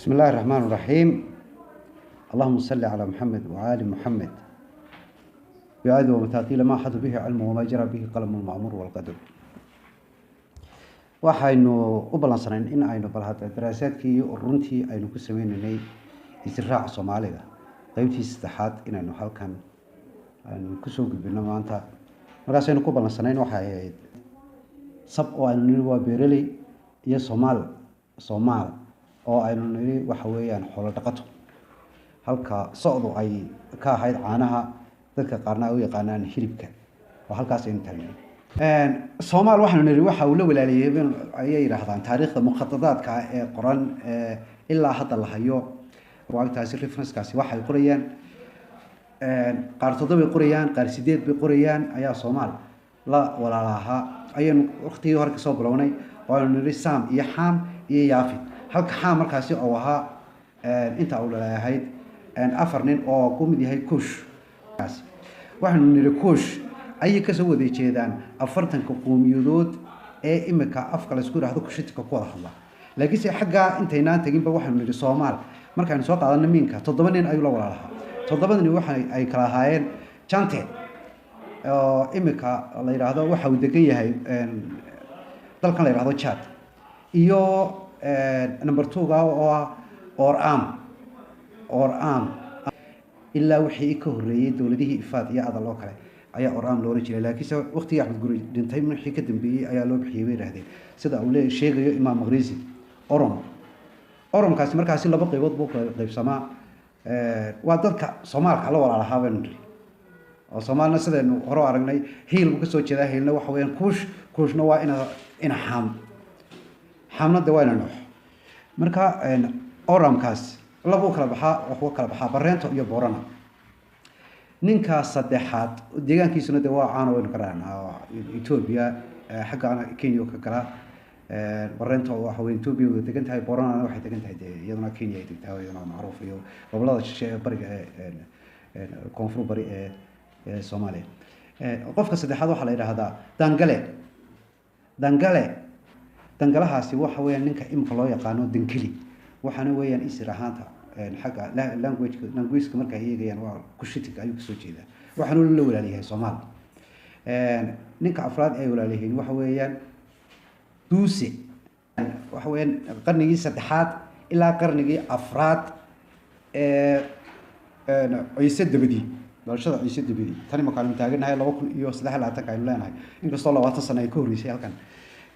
بسم الله الرحمن الرحيم. اللهم صل على محمد وآل محمد بعد ومتاثيل ما حط به علم وما جرى به قلم المعمور والقدر. Waxaynu u ballansanayn in aynu bal hadda daraasaadkii runtii aynu ku sameynaynay israaca Soomaalida qaybtii saddexaad inaynu halkan aynu kusoo gudbino maanta. Markaasaynu ku ballansanayn waxay ahayd sab oo aynu niri waa beeraley iyo Soomaal, Soomaal oo aynu niri waxa weeyaan xoolo dhaqato, halka socdu ay ka ahayd caanaha, dadka qaarna ay u yaqaanaan hilibka, oo halkaas aynu taagnay. Soomaal waxaanu niri waxa uu la walaaliyey ayay yidhaahdaan taariikhda mukhadadaadka ee qoran ilaa hadda la hayo. Waagtaasi referencekaasi waxay qorayaan qaar 7 bay qorayaan, qaar 8 bay qorayaan, ayaa Soomaal la walaalahaa. Ayaynu waqtigii hore kasoo bilownay oo aynu niri Sam iyo Xam iyo Yaafid, halka Xam markaasi uu ahaa inta uu dhalahayd 4 nin oo ku mid yahay Kush. Waxaanu niri Kush ayay kasoo wada jeedaan 40ka qowmiyadood ee imika afka la isku yidhaahdo Kushitika ku wada hadla. Laakiinse xaggaa intaynaan teginba waxaanu nidhi Soomaal markaaynu soo qaadano miinka 7 nin ayuu la walaalahaa. 7 nin waxa ay kala ahaayeen Jante oo imika la yidhaahdo waxa uu degan yahay dalkan la yidhahdo Chad, iyo number 2-ga oo ah Oram. Oram ilaa wixii ka horreeyey dowladihii Ifaad iyo Adal oo kale ayaa Oram loo oran jiray, laakiinse waqtigii Axmed Guri dhintay wixii ka dambeeyey ayaa loo bixiyey bay yidhahdeen, sida uu le sheegayo Imaam Maqrisi. Orom, Oromkaasi markaasi laba qaybood buu kala qaybsamaa. Waa dadka Soomaalka la walaalahaa baynu niri, oo Soomaalna sidaynu hore u aragnay Hiil buu kasoo jeedaa. Hiilna waxa weeyaan Kuush, Kuushna waa ina Xaam, Xaamna de waa ina Nuux. Marka Oramkaas labuu kala baxaa, wuxuu kala baxaa Bareento iyo Boorana. Ninka saddexaad deegaankiisuna de waa caano, waynu ka raacnaa Etoobiya, xaggaana Kenya ka galaa. Bareento waxa weeye Etoobiya way degan tahay, Booranana waxay degan tahay dee iyaduna Kenya ay degtaa, iyaduna macruuf, iyo gobolada shishe ee bariga ee koonfur bari ee Soomaaliya. Qofka saddexaad waxaa la yidhaahdaa Dangale. Dangale, Dangalahaasi waxa weeyaan ninka imika loo yaqaano Dankeli, waxaana weeyaan isir ahaanta xagga language languageka marka ay eegayaan waa Kushitig ayuu kasoo jeedaa, waxaana la walaalyahay Soomaal. Ninka afraad ay walaalyihiin waxa weeyaan Duuse. Waxa weeyaan qarnigii saddexaad ilaa qarnigii afraad ee Ciise dabadii, dhalashada Ciise dabadii. Tani markaanu taaganahay 2023-ka aynu leenahay, inkastoo 20 sano ay ka horreysay halkan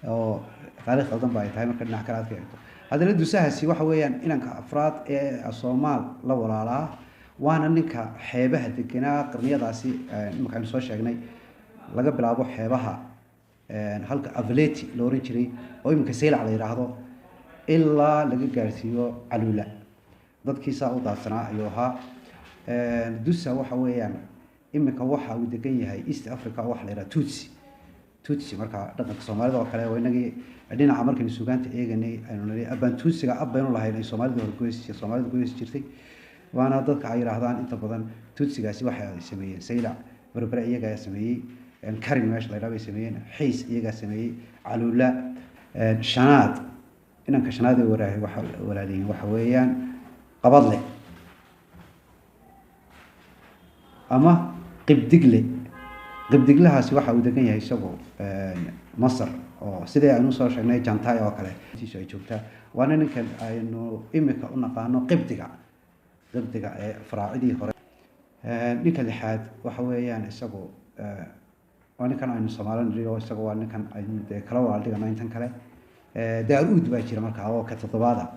oo taariikh qaldan ba ay tahay marka dhinac kale aad ka eegto, haddana Dusahaasi waxa weeyaan inanka afraad ee Soomaal la walaalaa, waana ninka xeebaha deganaa qarniyadaasi imika aynu soo sheegnay, laga bilaabo xeebaha halka Avaleti la oran jiray oo iminka Saylac la yidhaahdo ilaa laga gaarsiiyo Caluula. Dadkiisaa u daadsanaa ayuu ahaa Dusa. Waxa weeyaan iminka waxa uu degan yahay East Africa, waxa la yidhaha Tutsi. Tutsi marka dhaqanka Soomaalida oo kale oo inagii dhinaca markaynu suugaanta eeganay aynu nidhi abaan Tutsiga ab baynu lahayn ay Soomaalida horgoys Soomaalida goysi jirtay, waana dadka ay yidhaahdaan inta badan Tutsigaasi waxa ay sameeyeen Saylac, Berbere iyagaa sameeyey, Karin meesha la yidhaha bay sameeyeen, Xiis iyagaa sameeyey, Caluula. Shanaad, inanka shanaad ee waxa walaaliyiin waxa weeyaan Qabadle ama Qibdigle. Qibdiglahaasi waxa uu degan yahay isagu Masar, oo sidii aynu soo sheegnay Jantay oo kale ay joogtaa, waana ninkan aynu imika u naqaano Qibdiga, Qibdiga ee faraacidii hore. Ninka lixaad waxa weeyaan isagu waa ninkan aynu Soomaali nidhi, oo isagu waa ninkan aynu dee kala walaal dhigano intan kale. Daar-uud baa jira markaa oo ka toddobaada.